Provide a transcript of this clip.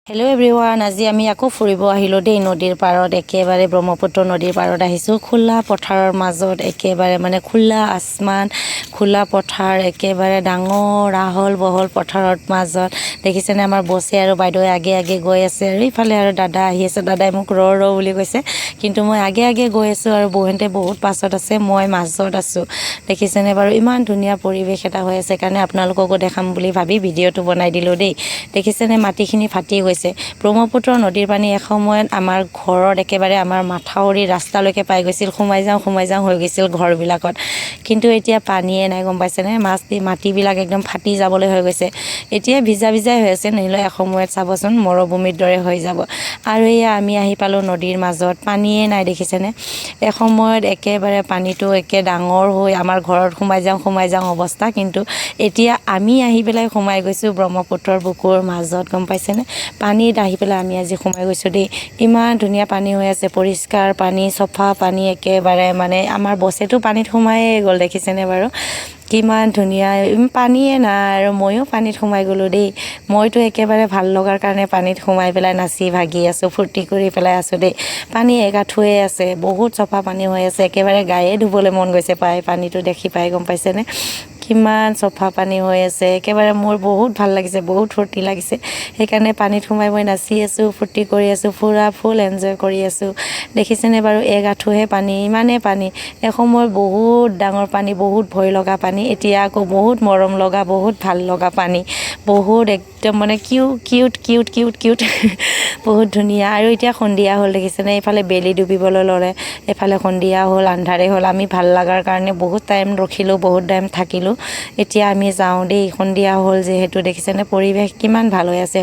Hello' everyone, আজি আমি আকৌ ফুৰিব আহিলোঁ দেই নদীৰ পাৰত। একেবাৰে ব্ৰহ্মপুত্ৰ নদীৰ পাৰত আহিছোঁ। খোলা পথাৰৰ মাজত একেবাৰে মানে খোলা আসমান, খোলা পথাৰ, একেবাৰে ডাঙৰ আহল বহল পথাৰৰ মাজত। দেখিছেনে, আমাৰ বছে আৰু বাইদেৱে আগে আগে গৈ আছে আৰু ইফালে আৰু দাদা আহি আছে। দাদাই মোক ৰ ৰ বুলি কৈছে, কিন্তু মই আগে আগে গৈ আছোঁ আৰু বৌহেঁতে বহুত পাছত আছে, মই মাজত আছোঁ। দেখিছেনে বাৰু, ইমান ধুনীয়া পৰিৱেশ এটা হৈ আছে কাৰণে আপোনালোককো দেখাম বুলি ভাবি ভিডিঅ'টো বনাই দিলোঁ দেই। দেখিছেনে, মাটিখিনি ফাটি গৈছে। ব্ৰহ্মপুত্ৰ নদীৰ পানী এসময়ত আমাৰ ঘৰত একেবাৰে আমাৰ মাথাউৰি ৰাস্তালৈকে পাই গৈছিল, সোমাই যাওঁ সোমাই যাওঁ হৈ গৈছিল ঘৰবিলাকত। কিন্তু এতিয়া পানীয়ে নাই, গম পাইছেনে? মাটিবিলাক একদম ফাটি যাবলৈ হৈ গৈছে। এতিয়া ভিজা ভিজাই হৈ আছে, নহ'লে এসময়ত চাবচোন মৰুভূমিৰ দৰে হৈ যাব। আৰু এয়া আমি আহি পালোঁ নদীৰ মাজত, পানীয়ে নাই, দেখিছেনে? এসময়ত একেবাৰে পানীটো একে ডাঙৰ হৈ আমাৰ ঘৰত সোমাই যাওঁ সোমাই যাওঁ অৱস্থা, কিন্তু এতিয়া আমি আহি পেলাই সোমাই গৈছোঁ ব্ৰহ্মপুত্ৰৰ বুকুৰ মাজত, গম পাইছেনে? পানীত আহি পেলাই আমি আজি সোমাই গৈছোঁ দেই। ইমান ধুনীয়া পানী হৈ আছে, পৰিষ্কাৰ পানী, চফা পানী একেবাৰে। মানে আমাৰ বছেতো পানীত সোমায়ে গ'ল, দেখিছেনে বাৰু, কিমান ধুনীয়া। পানীয়ে নাই আৰু ময়ো পানীত সোমাই গ'লোঁ দেই। মইতো একেবাৰে ভাল লগাৰ কাৰণে পানীত সোমাই পেলাই নাচি ভাগি আছোঁ, ফূৰ্তি কৰি পেলাই আছোঁ দেই। পানী এক আঁঠুৱে আছে, বহুত চফা পানী হৈ আছে, একেবাৰে গায়ে ধুবলৈ মন গৈছে পাই পানীটো দেখি পাই, গম পাইছেনে? কিমান চফা পানী হৈ আছে, একেবাৰে মোৰ বহুত ভাল লাগিছে, বহুত ফূৰ্তি লাগিছে। সেইকাৰণে পানীত সোমাই মই নাচি আছোঁ, ফূৰ্তি কৰি আছোঁ, পূৰা ফুল এনজয় কৰি আছোঁ। দেখিছেনে বাৰু, এক আঁঠুহে পানী, ইমানেই পানী। এসময়ত বহুত ডাঙৰ পানী, বহুত ভয় লগা পানী, এতিয়া আকৌ বহুত মৰম লগা, বহুত ভাল লগা পানী, বহুত একদম মানে কিউট কিউট কিউট কিউট, বহুত ধুনীয়া। আৰু এতিয়া সন্ধিয়া হ'ল, দেখিছেনে? এইফালে বেলি ডুবিবলৈ ল'লে, এইফালে সন্ধিয়া হ'ল, আন্ধাৰে হ'ল। আমি ভাল লগাৰ কাৰণে বহুত টাইম ৰখিলোঁ, বহুত টাইম থাকিলোঁ। এতিয়া আমি যাওঁ দেই, সন্ধিয়া হ'ল যিহেতু। দেখিছেনে পৰিৱেশ কিমান ভাল হৈ আছে।